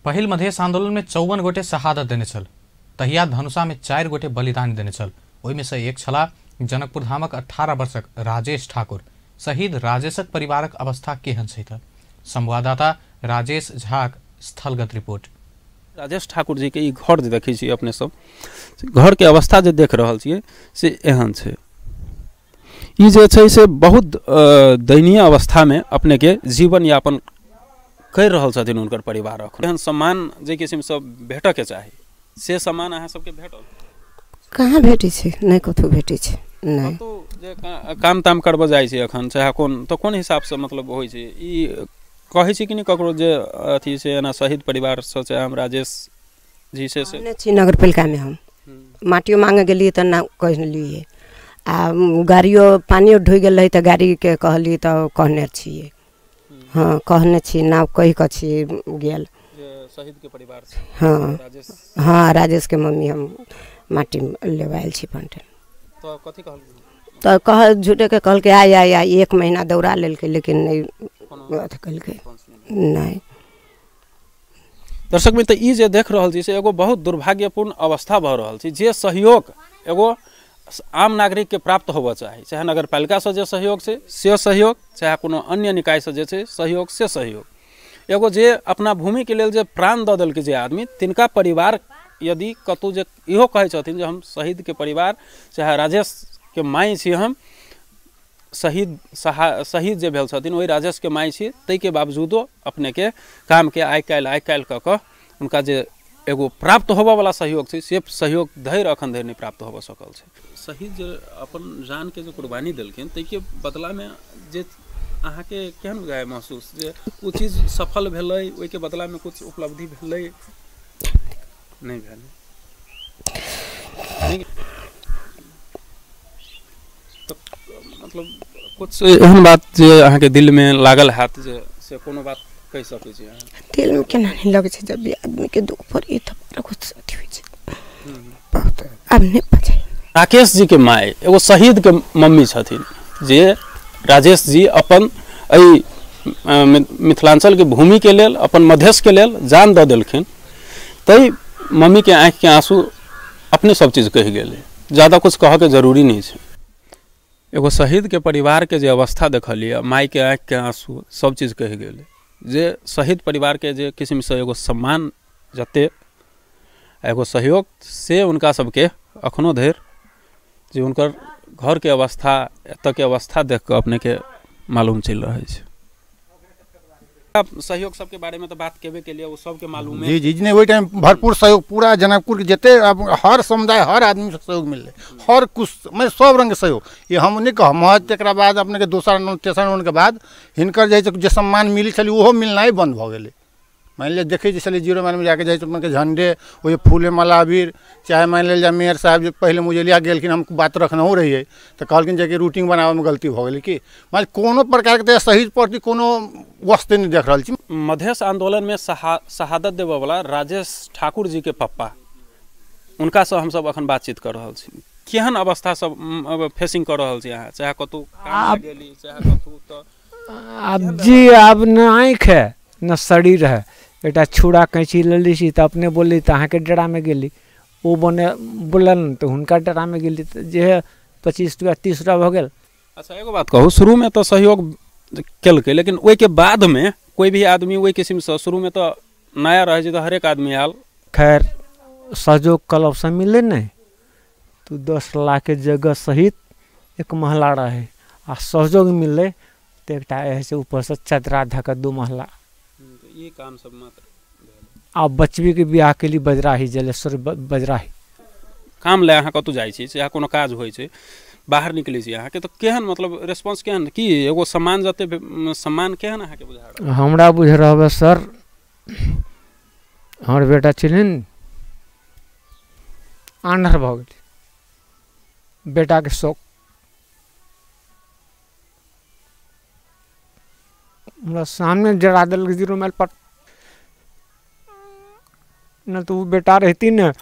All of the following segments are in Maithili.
पहिल मधेश आंदोलन में 54 गोटे शहादत देने छल, तहिया धनुषा में 4 गोटे बलिदान देने छल। ओहिमे से एक छला जनकपुर धामक 18 वर्षक राजेश ठाकुर। शहीद राजेशक परिवारक अवस्था केहन छै त संवाददाता राजेश झाक स्थलगत रिपोर्ट। राजेश ठाकुर जी के ई घर जे देखै छी अपने सब, घर के अवस्था जे देख रहल छियै से एहन छै। ई जे छै से बहुत दयनीय अवस्था में अपने के जीवन यापन कर रहल छथिन हुनकर परिवार। एहन सम्मान जे किसिम सब भेटऽ के चाही से सम्मान अहाँ सबके भेटल? कहाँ भेटै छै, नहि कतहु भेटै छै। नहि तो जे काम ताम करबऽ जाइ छै अखन चाहे कोन तऽ कोन हिसाबसँ मतलब होइ छै ई कहै छै कि नहि ककरो जे अथी से एना शहीद परिवारसँ चाहे हम राजेश जी से नहि छी नगरपालिकामे हम माटियो मांगे गेलियै तऽ ना कहलियै, आ गाड़ियो पानियो ढोइ गेल रहै तऽ गाड़ीके कहलियै तऽ कहने छियै। हाँ कहने छी, नाव कहि कऽ छी गेल शहीद के परिवार। हाँ हाँ राजेश के मम्मी हम माटी लेबऽ आयल छी पंटन। तो कथी कहलकै? तऽ कह झूठे के कहलकै आइ आइ आइ, 1 महीना दौड़ा लेलकै लेकिन नहि अथी केलकै नहि। दर्शक मित्र ई जे देख रहल छी से एगो बहुत दुर्भाग्यपूर्ण अवस्था भऽ रहल छै। जे सहयोग एगो आम नागरिक के प्राप्त होबऽ चाही, चाहे नगरपालिकासँ जे सहयोग छै से सहयोग, चाहे कोनो अन्य निकायसँ जे छै सहयोग से सहयोग, एगो जे अपना भूमिके लेल जे प्राण दऽ देलकै जे आदमी, तिनका परिवार यदि कतहु जे इहो कहै छथिन जे हम शहीदके परिवार चाहे राजेशके माय छी, हम शहीद जे भेल छथिन ओहि राजेशके माय छी, ताहिके बावजूदो अपनेके कामके आइ काल्हि कऽ कऽ हुनका जे एगो प्राप्त होबऽवला सहयोग छै से सहयोग धरि अखन धरि नहि प्राप्त होबऽ सकल छै। शहीद जे अपन जानके जे कुर्बानी देलखिन ताहिके बदलामे जे अहाँके केहन बुझाय महसूस जे ओ चीज सफल भेलै, ओहिके बदलामे कुछ उपलब्धि भेलै नहि भेलै? तऽ मतलब कुछ एहन बात जे अहाँके दिलमे लागल हैत जे से कोनो बात कहि सकै छी अहाँ? दिलमे केना नहि लगै छै, जब भी आदमीके दुख पड़ै तऽ बड़ा कुछ अथी होइ छै बहुत। आब नहि बचै। राकेश जी के माय एगो शहीद के मम्मी छथिन जे राजेश जी अपन एहि मिथिलांचल के भूमि के लेल अपन मधेश के लेल जान दऽ देलखिन, तै मम्मी के आँखि के आंसू अपने सब चीज कहि गेलै, ज़्यादा कुछ कहऽ के जरूरी नहीं छै। एगो शहीद के परिवार के जे अवस्था देखलियै, माय के आँखि के आंसू सब चीज कहि गेलै जे शहीद परिवार के जे किसिमसँ एगो सम्मान जते एगो सहयोग से हुनका सबके अखनो धरि जे हुनकर घर के अवस्था एतऽ के अवस्था देख कऽ अपने के मालूम चलि रहल छै। सहयोग सबके बारे में तो बात केबे के लिए वो सबके मालूम है। जी जी नहीं, वही टाइम भरपूर सहयोग पूरा जनकपुर के जते हर समुदाय हर आदमी से सहयोग मिलले, हर कुछ मैं सब रंग के सहयोग। ये हम नहीं कह महज तकरा बाद अपने के दोसर तेसर आंदोलन के बाद हिनकर जे सम्मान मिली छलै ओहो मिलनाइ बंद भऽ गेलै। मान लिअ देखै जे छलै 0 माइल में जाके जाइ अपने के झंडे ओहि फूले माला अबीर, चाहे मान लेल जाए मेयर साहब जे पहले मुजलिया गेलखिन, हम बात रखनहु रहियै तऽ कहलखिन जे कि रूटिंग बनाबऽमे गलती भऽ गेलै कि मान कोनो प्रकारके तऽ शहीद प्रति कोनो वस्तु नहि देख रहल छी। मधेश आंदोलन में शहादत देबऽवला राजेश ठाकुर जी के पप्पा, उनकासँ हमसब अखन बातचीत कर रहल छी। केहन अवस्था सब फेसिंग कर रहल छी अहाँ, चाहे कतहु गेली चाहे कतहु? तऽ आब जी आब न आँखि है न शरीर है, एकटा छुरा कैंची लेली छी तऽ अपने बोलली तऽ अहाँके डेरामे गेली, ओ बने बोलल तऽ हुनका डेरामे गेली, तऽ जे है 25 रुपया 30 रुपया भऽ गेल। अच्छा एगो बात कहू, शुरूमे तऽ सहयोग केलकै लेकिन ओहिके बादमे कोई भी आदमी ओहि किसिमसँ शुरूमे तऽ नया रहै छै तऽ हरेक आदमी आयल। खैर सहयोग क्लबसँ मिललै नहि तऽ 10 लाख के जगह सहित 1 महला रहै, आ सहयोग मिललै तऽ एकटा से ऊपरसँ चदरा धऽ कऽ 2 महला। ये काम सब मात्र आ बचबी के बियाह के लिए बजराही जलेश्वर बजराही काम ले अहाँ कतहु जाइ छी चाहे कोनो काज होइ छै बाहर निकलै छी अहाँके, तऽ केहन मतलब रेस्पॉन्स केहन की एगो सम्मान जते सम्मान केहन अहाँके बुझा रहल? हमरा बुझ रहल सर, हमर बेटा छथिन आन्हर भऽ गेलै, बेटाके शौक हमरा सामने जरा देलक 0 माइल पर, न तो वो बेटा रहती न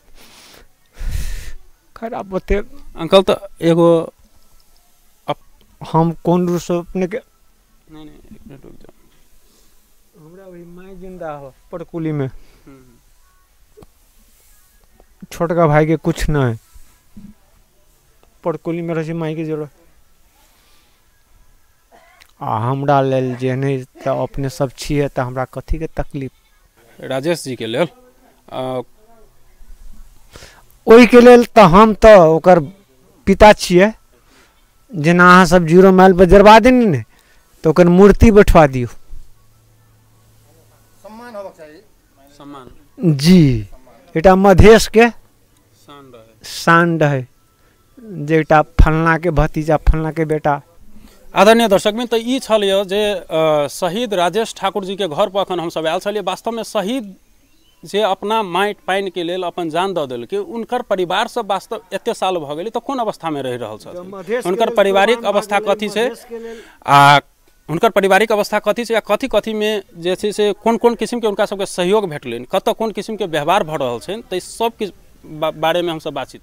खराब होते। अंकल तो एगो हम कौन रूप से अपने के नहीं नहीं एक मिनट रुक जाओ, हमरा अभी माय जिंदा हो परकुली में, छोटका भाइके किछु नहि, परकोलीमे रहै छै माइके जोड़। आ हमरा लेल जे नहि तऽ अपने सब छियै तऽ हमरा कथीके तकलीफ। राजेश जीके लेल ओहिके लेल तऽ हम तऽ ओकर पिता छियै। जेना अहाँ सब 0 माइल पर जरबा देनी ने तऽ ओकर मूर्ति बैठवा दियौ। सम्मान होबाक चाही। सम्मान जी, एकटा मधेशके शान रहै जे एकटा फलनाके भतीजा फलनाके बेटा। आदरणीय दर्शकमे तऽ ई छल यऽ जे शहीद राजेश ठाकुर जीके घर पर अखन हमसब आयल छलियै। वास्तवमे शहीद जे अपना माटि पानिके लेल अपन जान दऽ देलकै, हुनकर परिवार सब वास्तव एते साल भऽ गेलै तऽ कोन अवस्थामे रहि रहल छथिन, हुनकर पारिवारिक अवस्था कथी छै आ हुनकर पारिवारिक अवस्था कथी छै आ कथी कथीमे जे छै से कोन कोन किसिमके हुनका सबके सहयोग भेटलनि, कतऽ कोन किसिमके व्यवहार भऽ रहल छनि, तऽ सब किछु बारेमे हमसब बातचीत।